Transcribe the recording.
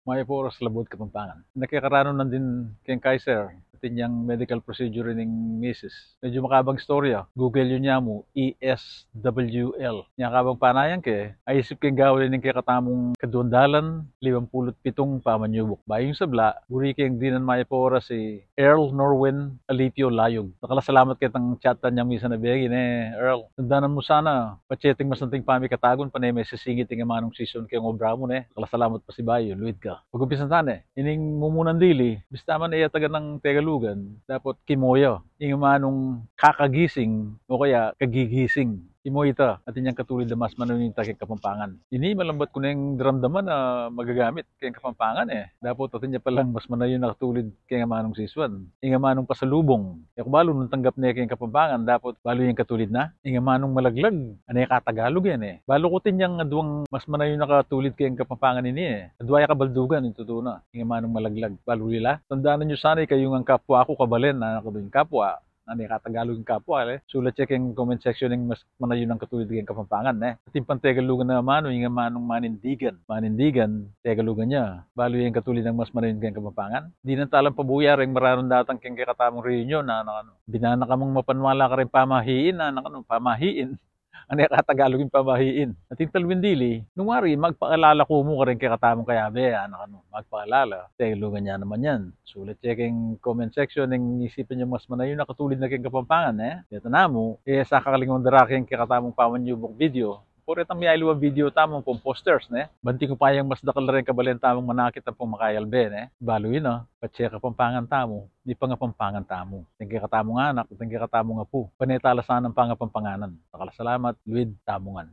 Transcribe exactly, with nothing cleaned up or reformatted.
Mayap a oras, Labuad Kapampangan. Nakikaranu na din keng Kaiser, atin yang medical procedure ning misis. Medyo makabang istorya. Google yu ne mu, E S W L. Nya kabang panayan ke, aisip keng gawan ning kekatamung kaduang dalan limang pulu't pitung pamanyubuk. Bayu ing sabla, buri keng dinan mayap a oras, si Earl Norwin Alipio Layug. Dakal a salamat ketang chat tang yang misan a begi ne, Earl. Tandanan mu sana, patse ating masanting pamikatagun, pane mesisingit ing amanung season keng obra mu ne. Dakal a salamat pasibayu, luid ka. Pag-umpisan ta ne, ining mumunan dili, bista man e ya taganang Tegalugan, dapot kimo ya ing amanung kakagising o kaya kagigising. Kimo ita, atin yang katulid a mas manayun ita keng Kapampangan. Ini malambat ku neng daramdaman a magagamit keng Kapampangan e. Dapot atin ya palang mas manayun a katulid keng amanung sisuan. Ing amanung pasalubung. E ku balu nung tanggap ne keng Kapampangan, dapot balu yang katulid na. Ing amanung malaglag, ane ka Tagalog yan e. Balu ku atin yang aduang mas manayun a katulid keng Kapampangan ini e. Adua ya kabaldugan, ing tutu na. Ing amanung malaglag, balu yu la. Tandanan yu sana, ikayu ngan kapwa ku, kabalen, anak ku dun kapwa. Ane ka Tagalog ing kapwa, e. Sulat ye keng comment section ing mas manayun a katulid keng Kapampangan, e. Atin pang Tegalugan a amanu, ing amanung manindigan. Manindigan, Tegalugan ya. Balu ye ing katulid nang mas manayun keng Kapampangan. Dinan ta lang pabuya reng maranun datang keng kekatamung reunion, anak, anu. Bina na ka mang mapanwala kareng pamahiin, anak, anu, pamahiin. Ane ka Tagalog ing pamahiin. Atin taluin dili, nung wari, magpaalala ku mu kareng kekatamung kayabe, anak, anu, magpaalala. Tegalugan ya naman yan. Sulat ye keng comment section ing isipan yu mas manayun a katulid na keng Kapampangan, e. Deta namu, e, sa kakalingwan da ra keng kekatamung pamanyubuk video. Puritan mi aliwa video tamu, pung posters, ne? Banting ku pa yang mas dakal reng kabalen tamung manakit ampong makayalbe, ne? Balu yu na, patse Kapampangan tamu, mipangapampangan tamu. Atin kekatamung anak, atin kekatamung apu. Pane ta la sanang pangapampanganan. Dakal a salamat, luid tamu ngan.